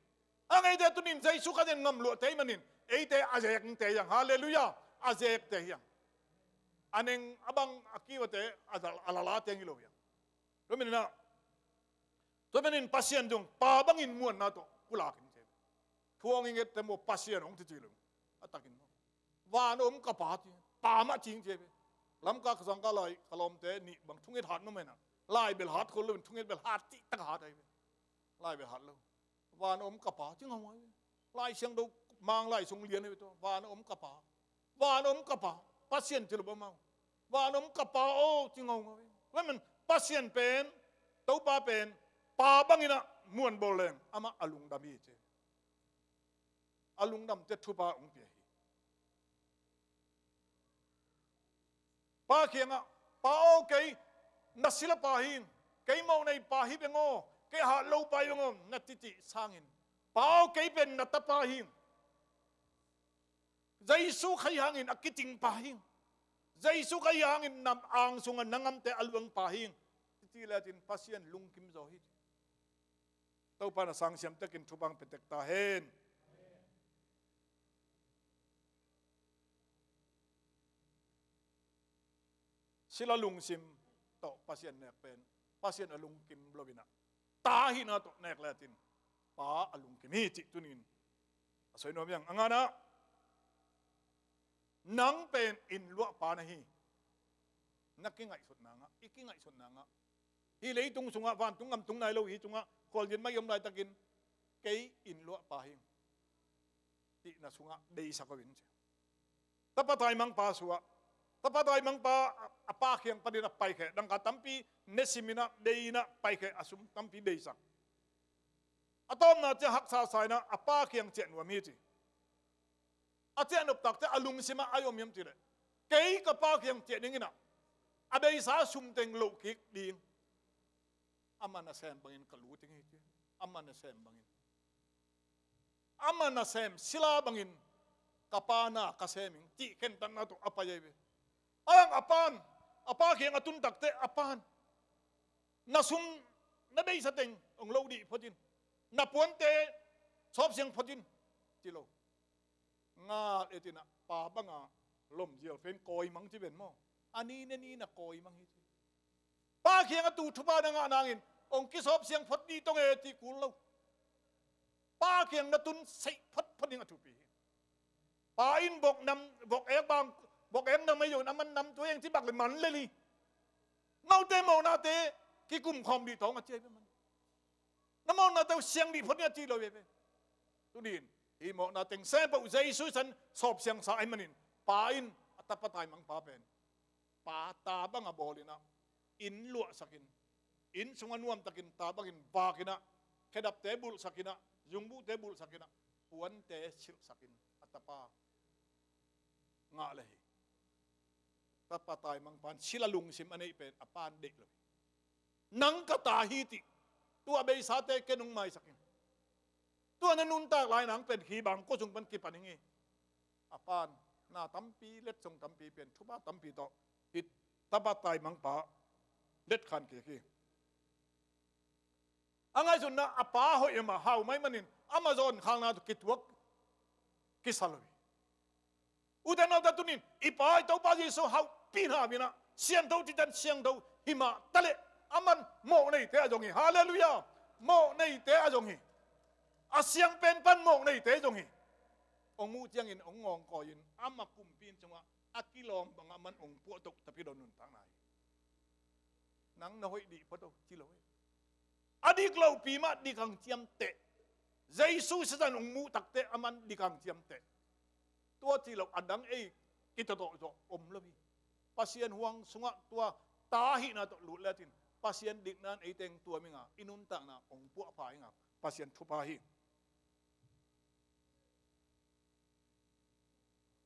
Ang eite tunin Jesu Khazih in ngamluahte ahih manin eite a zekte hiang. Halleluiah. A zekte hiang. A neng a bang a kiuate a zal, a lalate hi lo hiang. Tua manin ah, tua manin Pasian zong pa bangin muanna tawh pulak in ci. Thuang i ngette maw, Pasian hong ci ci lo. A takin maw, van a om ka pa ci, pa mah cing ci ve. Lamka ka zangka lai ka lawmte nih bang thunget hat nuam hen ah, lai bel hat khol loin thunget bel hat cihtak hat ahi ve. Lai bel hat lo. Van a om ka pa ci ngau ngai ve. Lai Siangtho Mang Lai Sung lian ahi ve tua. Van a om ka pa. Van a om ka pa. Pasian ci lo bang mau. Van a om ka pa aw ci ngau ngai ve. Tua manin Pasian pen, Topa pen pa bangin ah muan bawl leng amah a lungdam hi ci. A lungdamte thupha hong pia hi. Pa kiangah, Pa aw, kei na sila pa hing, kei mawhnei pa hi beng aw, kei hat lo pa hi beng aw, na cicih sangin, Pa aw, kei pen na tapa hing, Jesu Khazih hangin a kicing pa hing, Jesu Khazih hangin na ang sungah na ngamte a luang pa hing, cicih lecin Pasian lungkim zaw hi. Topa na sangsiam tekin thupha hong pia tek ta hen. Sila lungsim tawh Pasian nek pen Pasian a lungkim lo in ah, ta ahihna tawh nek lecin pa a lungkim hi cih tunin a soi nuam hiang. A ngana, nang pen inn luah pa na hi. Na kingaihsutna ngah, i kingaihsutna ngah, hih leitung sungah, vantung gam tung nai lo hi sungah, khualzin mah i om laitakin, kei inn luah pa hing, cihna sungah deisak uh in ci. Tapa taimangpa suah. Tapa taimangpa a, a pa kiang panin a paikhia. Dangka tampi ne simin ah, bei in ah paikhia, a sum tampi beisak. A tawpna ciang haksa sa in ah a pa kiang ciah nuam hi ci. A ciah noptakte a lungsim ah a om hiam cih leh, kei ka pa kiang ciah ding in ah, a beisa sum teng loh kik ding. Ama nasem bangin ka lut ding hi ci. Ama nasem bangin. Ama nasem sila bangin ka pa na ka sem ing cih khentatna tawh a pai ahi ve. A dang a pan, a pa kiang a tun takte a pan, na sum, na beisa teng hong loh dih phot in, na puante sawpsiang phot in, ci lo. Ngal et in ah pa banga lomzial pen kawimang ci ven maw. A ni ne ni na kawimang hi ci. Pa kiang a tu thupha na ngah nangin hong kisawpsiang phot dih tong e cih kul lo. Pa kiang na tun seih photphot ding a thupi hi. Pa in vok nam, vok ek bang, vok ek nam ahi zongin a man nam tua eng ci bak le man lel hi. Note mawhnate kikum khawm dih tawng a ci ahi ve man. Na mawhnate uh siang dih phot ding a ci lo ve ve. Tuni in hih mawhna teng sem peuh Jesu sisan sawpsiangsa ahih manin, pa in a tapa taimangpa pen pa ta banga bawl in ah, inn luahsak in, inn sungah nuamtakin ta bangin vak in ah, khedapte bulhsak in ah, zungbuhte bulhsak in ah, puante silhsak in a tapa ngah le hi. Tapa taimangpa in sila lungsim a neih pen a pan deih lo hi. Nang ka ta hi cih tua beisate ken hong maisak in. Tua na nuntak lai nang pen hih bang kua sung pan kipan ing hi. A pan na tampi, letsong tampi pen thupha tampi tawh hih tapa taimangpa letkhan kik hi. A ngaihsutna a pa hoih a, ama hau mai manin ama zawn khakna tawh kituak kisa lo hi. Ute naute, tunin i Pa, i Topa Jesu hauhpi na minah siangtho, citan siangtho hi mah taleh, aman mawhneite a zong hi. Halleluiah. Mawhneite a zong hi. A siang pen pan mawhneite zong hi. Hong muh ciangin hong ngawngkawi-in ama kumpi inn sungah a kilawm bangah aman hong puahtoh tapidaw nuntakna hi. Nang na hoih dih phot o ci lo hi. A dik lopi mah dik hang ciamteh. Jesu sisan hong muh takte aman dik hang ciamteh. Tua ci lo a dang ei kitawtawh zawh om lo hi. Pasian huang sungah tua ta hihna tawh lut lecin Pasian dikna in eite hong tuam inga, i nuntakna hong puahpha inga, Pasian thupha hi.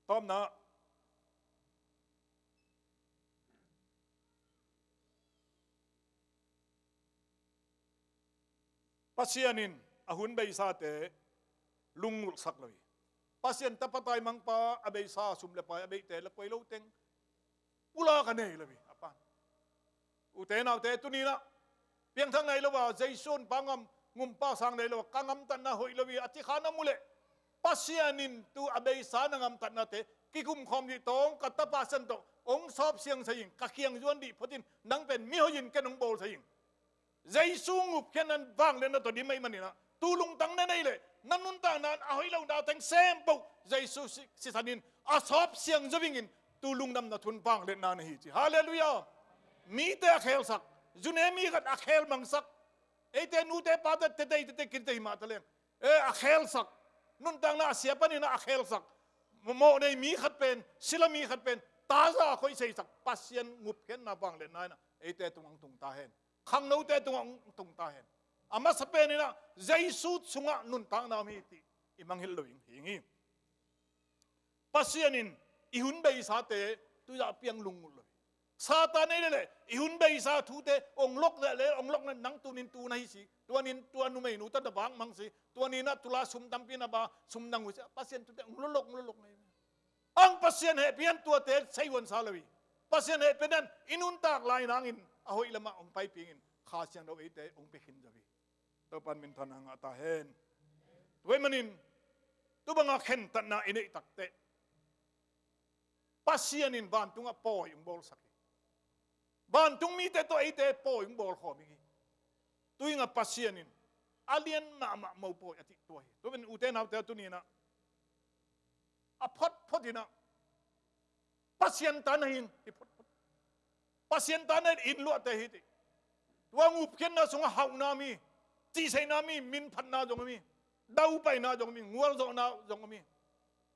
Tawpna, Pasian in a hun beisate lungnulhsak lo hi. Pasian tapa taimangpa a beisa sum le pai a beihte le koi lo teng pulak a nei lo hi a pan. Ute naute, tuninah piangthak nei lo a, Jesu honpa ngam, ngumpa sang nei lo a, ka ngamtatna hoih lo hi a ci kha na mu leh, Pasian in tu a beisa na ngamtatnate kikum khawm dih tawng, ka tapa sisan tawh hong sawp siangsa ing, ka kiang zuan dih phot in, nang pen mihoih in ken hong bawlsa ing. Jesu ngupkhiatna in vangliatna tawh dim ahih maninah, tu lungtang na neih leh na nuntakna in a hoih lo na teng sem peuh Jesu si-, sisan in a sawp siangsa vingin, tu lungdamna thu in vangliatna na hi ci. Halleluiah. Mite a khelsak, zune mi khat a khelmangsak, eite nute pate tetei tetei kitei mah taleng, e, a khelsak, nuntakna a sia paninah a khelsak, mawhnei mi khat pen, sila mi khat pen taza a khoih seisak Pasian ngupkhiatna vangliatna inah eite tungah hong tung ta hen. Khangnote tungah hong tung ta hen. A masa peninah Jesu sungah nuntakna om hi cih i mangngilh lo ing hi. Pasian in i hun beisate tu-a piang lungnulh lo hi. Satan ei leleh i hun beisa thute hong lok leleh, hong lok leleh, nang tunin tu na hi si, tuanin tua numeinu tawh na vakmang si, tuaninah tu-a sum tampi na ba, sum na ngui si, Pasian thute hong lolok, hong lolok na hi. Ang Pasian hehpih in tuate seihuansa lo hi. Pasian hehpih in i nuntak lai nangin a hoih lamah hong paipih in, Kha Siangtho eite hong pia khin zo hi. Topan minthanna ngah ta hen. Tua ahih manin tu banga khentatna i neih takteh Pasian in vantungah pawi hong bawlsak hi. Vantung mite tawh eite pawi hong bawlkhawm hi. Tuingah Pasian in a lian mahmah mopawi a cih tua hi. Tua ahih manin ute naute, tuninah a photphot inah Pasian ta na hi in, hi photphot. Pasian ta na hi in, inn luahte hi teh. Tua ngupkhiatna sungah hauhna om hi, cihseihna om hi, minphatna zong om hi, daupaina zong om hi, gualzawhna zong om hi,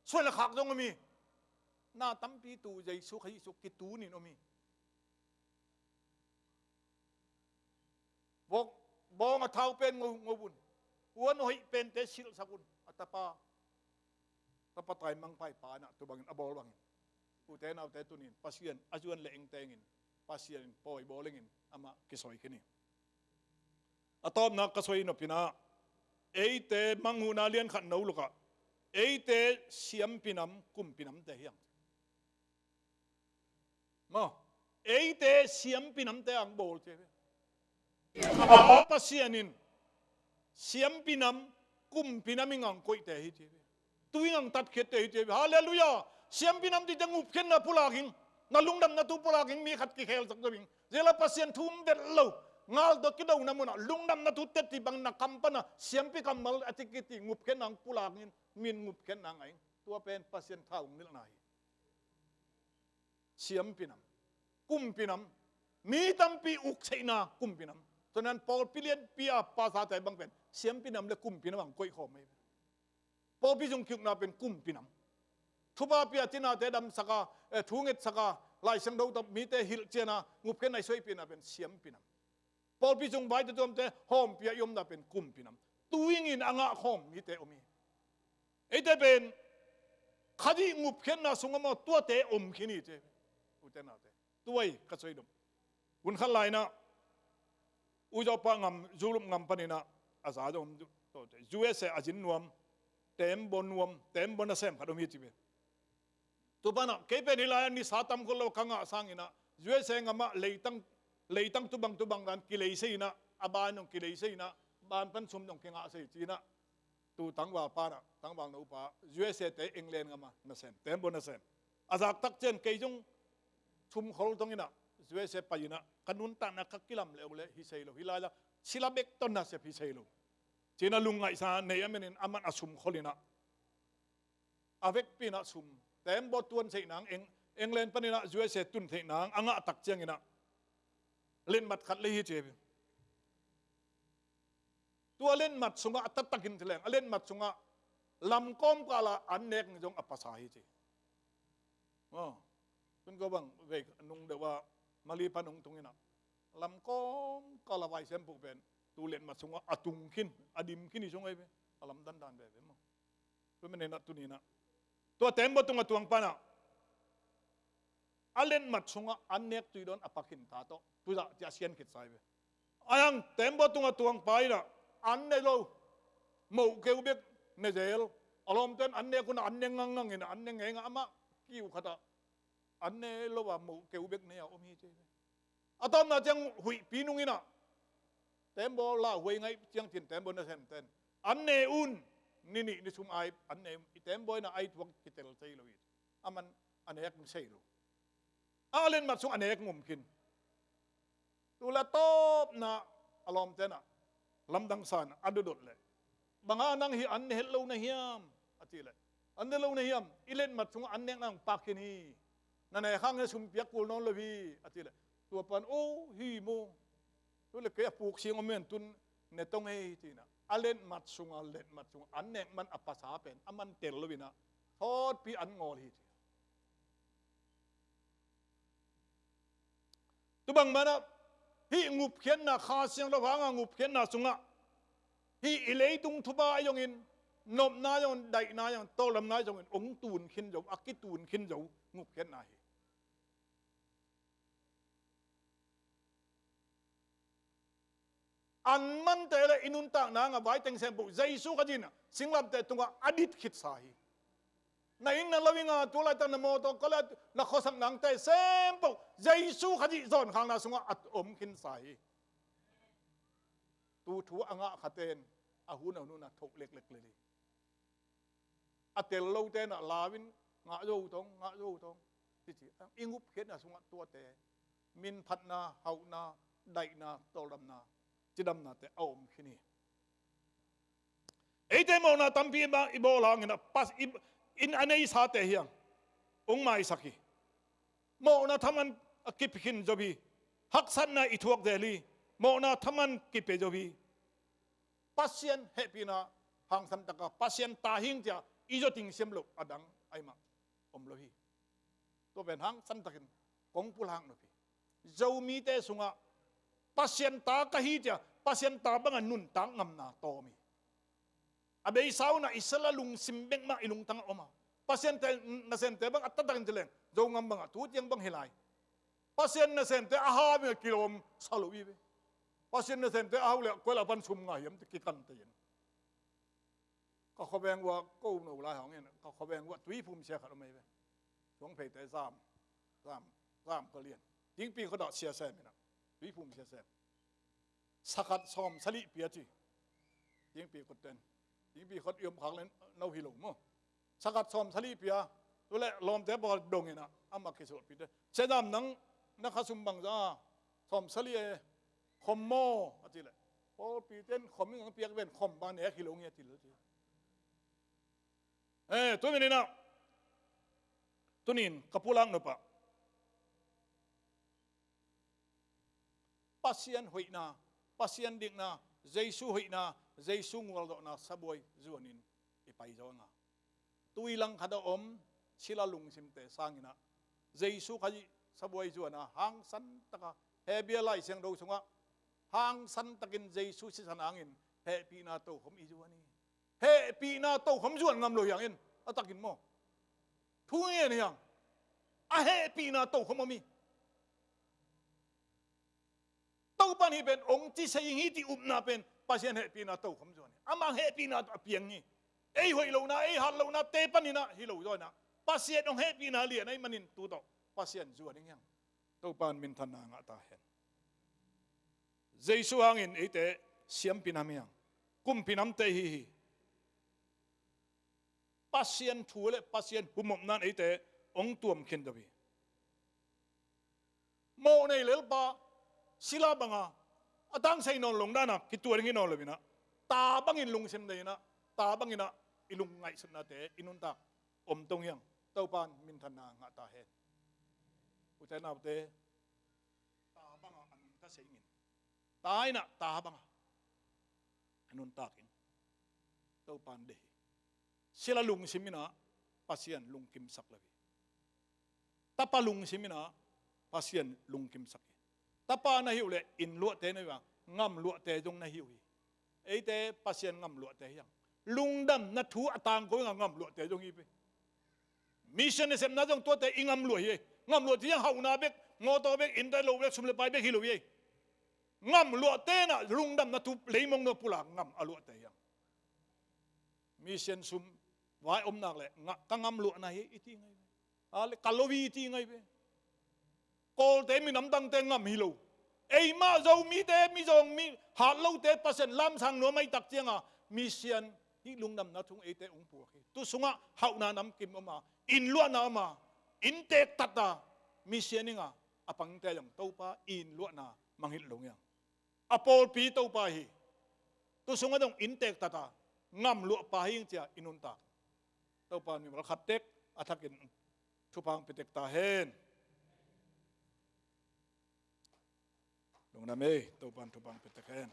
suan le khak zong om hi. Na tampi tu Jesu Khazih sung kitunin om hi. Bawng, bawng a thau pen ngo, ngo un. Huan hoih pente silhsak un. A tapa, tapa taimangpa i pa in ah tu bangin a bawl bangin. Ute naute tunin Pasian a zuan le eng tengin Pasian in pawi bawl ingin amah kisawi khin hi. A tawpna ka sawi nopna ah, eite manghuhna lian khat no lukah, eite siampinam kumpinamte hiang. Maw, eite siampinamte ang bawl ci hi. A Pasian in siampinam kumpinam in ang koihte hi ci hi. Tu in ang tatkhiatte hi ci hi. Halleluiah. Siampinam cihte ngupkhiatna pulak ing. Na lungdamna thu pulak ing, mi khat kikhelsak zo ing. Zia la Pasian thu um vet lo. Ngal tawh kidona munah lungdamna thu teci bang na kam pana siampi kammal a ci kiti ngupkhiatna ang pulak in, min ngupkhiatna ang a ing. Tua pen Pasian thaung nilhna hi. Siampinam, kumpinam, mi tampi ukseihna kumpinam. Tua nan pawlpi lianpi a pastorte bang pen siampinam le kumpinam ang koihkhawm hi. Pawlpi zung kiukna pen kumpinam. Thupha pia cinate damsaka, eh, thu ngetsaka, Lai Siangtho tawh mite hilhciana ngupkhiatna i suaipihna pen siampinam. Pawlpi zung vaite tuamte hawmpia i omna pen kumpinam. Tu ingin a ngahkhawm mite om hi. Eite pen Khazih ngupkhiatna sungah maw tuate om khin hi ci hi. Ute naute, tua hi ka sawi dom. Hun khat lai-inah Uizaw pa ngam, Zulup ngam paninah a za zong om, U S A a zin nuam, tembaw nuam, tembaw nasem khat om hi ci hi. Tu panah kei pen hih lai-ah nisa tam khol lo ka ngah sanginah U S A ngamah leitang, leitang tubang tubang dan kileisei inah, a ban zong kileisei inah, ban pan sum zong kingahsei ci inah. Tu tangval panah, tangval nopa U S A te England ngamah nasem, tembaw nasem. A zaktak ciang kei zong sum khol tong inah U S A pai inah ka nuntakna ka kilam leh uh leh hi sei lo, hih lai-ah sila bek tawh nasep hi sei lo. Ci inah lungngaihsa nei a menin aman a sum khol inah a vekpi inah sum, tembaw tuan theih nang, Eng-, England paninah U S A tun theih nang a ngahtak cianginah letmat khat lei hi ci hi. Tua letmat sungah a taktakin ci leng, a letmat sungah lamkawm kala an nek zong a pasa hi ci. Aw, tun ko bang vei nung deuh ah Mali pan hong tung inah lamkawm kala vaisiam puh pen tu letmat sungah a tung khin, a dim khin hi sung ahi ve. A lamdang dan veve maw. Tua manin ah tuninah tua tembaw tungah tuang panah a letmat sungah an nek tuidawn a pakin ta tawh tuzah ci a sian khitsa hi ve. Ai ang tembaw tungah tuang pa inah an ne lo, moh keu bek ne zel. A lawmten an nek unah an ne ngangngang inah an ne ngeinga, amah kiu khatah an ne lo a moh keu bek ne a om hi ci hi ve. A tawpna ciang huihpi nung inah tembaw lauhuai ngaih ciang cin tembaw nasemten an ne un, ni nih ni sung ai an ne un, i tembaw inah ai thuak kitel thei lo hi. Aman a nek sei lo. A letmat sung a nek ngum khin. Tu la tawpna a lawmtenah lamdang sa inah a dodot leh, banga nang hi an ne het lo na hiam a cih leh, an ne lo na hiam, i letmat sungah an nek nang pak khin hi. Na ne khang hi sum piak kul nawn lo hi a cih leh, tua pan aw hi maw. Tu le kei a puk sing om men tun ne tong ei ci inah a letmat sungah, letmat sungah an nek man a pasa pen aman tel lo inah thawtpi an ngawl hi ci. Tu bang manah hih ngupkhiatna, Kha Siangtho hanga ngupkhiatna sungah hih i leitung thupha ahi zongin, nopna ahi zongin, daihna ahi zongin, tawldamna ahi zongin hong tun khin zo, a kitun khin zo ngupkhiatna hi. An mante le i nuntakna hanga vaiteng sempuh Jesu Khazih inah singlamteh tungah a dit khitsa hi. Na inn na lo inga tu laitak na mawtaw kawlai na khuasak nangte sempuh Jesu Khazih zawnkhakna sungah a om khinsa hi. Tu thu a ngah khaten a hun a hun a thoh leklek lel hi. A tel lote inah lau in ngah zo tong, ngah zo tong. Cici i ngupkhiatna sungah tuate minphatna, hauhna, daihna, tawldamna, cidamnate a om khin hi. Eite mawhna tampi i bawl hanginah pas i, in a neisate hiang hong maisak hi. Mawhna thaman a kipia khin zo hi. Haksatna i thuak zel hi. Mawhna thaman kipia zo hi. Pasian hehpihna hangsan taka Pasian ta hing cia i zawting siam loh a dang ahi mah om lo hi. Tua pen hangsan takin kong pulak nop hi. Zomite sungah Pasian ta ka hi cia, Pasian ta banga nuntak ngamna tawm hi. A beisa unah i sila lungsim bek mah i lungtangah om a, Pasian te, nasemte bang a taktakin ci leng Zogam bangah tu ciang bang hi lai. Pasian nasemte a ha bengah kilawm sa lo hi ve. Pasian nasemte a hau le koi la pan sum ngah hiam ti kikante in. Ka khuaveng uah ko no lai hangin ka khuaveng uah tuiphum sia khat om ahi ve. Suangpheite zam, zam, zam ka lian. Tingpi khua dah sia sem inah. Tuiphum sia sem. Sakhat sawm sali pia ci. Tingpi khut ten. Tingpi khut i om khak len no hi lo maw. Sakhat sawm sali pia. Tule lawmte pawl dong inah amah kisuahpite. Sia zam nang na khasum bangza sawm sali e. Khom maw a ci leh, pawlpi ten khom in ang piak ven khom bang nek hi lo nge a ci lo ci. Eh, tu min inah tunin ka pulak nopah Pasian hoihna, Pasian dikna, Jesu hoihna, Jesu ngualdawhna sabuai zuanin i pai zaw nga. Tui langkhat a om sila lungsimte sanginah Jesu Khazih sabuai zuana hangsan taka Hebru Lai Siangtho sungah hangsan takin Jesu sisan hangin hehpihna tokhom i zuan hi. Hehpihna tokhom zuan ngam lo hiangin a takin maw? Thu ngen hiang. A hehpihna tokhom om hi. Topan hih pen ong ci sei ing hi ti upna pen Pasian hehpihna tokhom zuan hi. Amah hehpihna a piang hi. Ei hoih lohna, ei hat lohna te paninah hi lo zaw inah Pasian ong hehpihna lian ahi manin tu tawh Pasian zuan ing hiang. Topan minthanna ngah ta hen. Jesu hangin eite siampi nam hiang. Kumpi namte hi hi. Pasian thu le Pasian humopnan eite ong tuam khin deuh hi. Mawh nei lelpa sila banga a tangsei nawn long dana kituah ding hi nawn lo inah ta bangin lungsim nei inah ta banginah i lungngaihsutnate i nuntak om tong hiang. Topan minthanna ngah ta hen. Ute naute, ta banga a nunta sei ingin ta inah ta banga a nuntak in Topan deih hi. Sila lungsim inah Pasian lungkimsak lo hi. Tapa lungsim inah Pasian lungkimsak hi. Tapa na hi uh leh inn luahte na hi uh a, ngam luahte zong na hi uh hi. Eite Pasian ngam luahte hiang. Lungdamna thu a tangko inga ngam luahte zong hi pei. Mission i sepna zong tuate i ngam luah hi. Ngam luahte hiang hauhna bek, mawtaw bek, innte lo bek, sum le pai bek hi lo hi. Ngam luahte inah lungdamna thu leimong no pulak ngam a luahte hiang. Mission sum vai om nak le ngah ka ngam luahna hi i ti ngai ve. A le ka lo hi i ti ngai ve. Kawlte minam dangte ngam hi lo. Eimah Zomite, Mizawng mi hat lote Pasian lamsang nuam ahi tak cianga mission hih lungdamna thung eite ong puak hi. Tu sungah hauhna namkim om a, inn luahna om a, inn teek tata mission inga a pangte zong Topa inn luahna mangngilh lo ngiang. A pawlpi Topa hi. Tu sungah dong inntek tata ngam luahpa hi ing cia i nuntak. Topa mimal khat tek a thakin thupha ong pitek ta hen. Lungdam ei, Topa thupha ong pitek hen.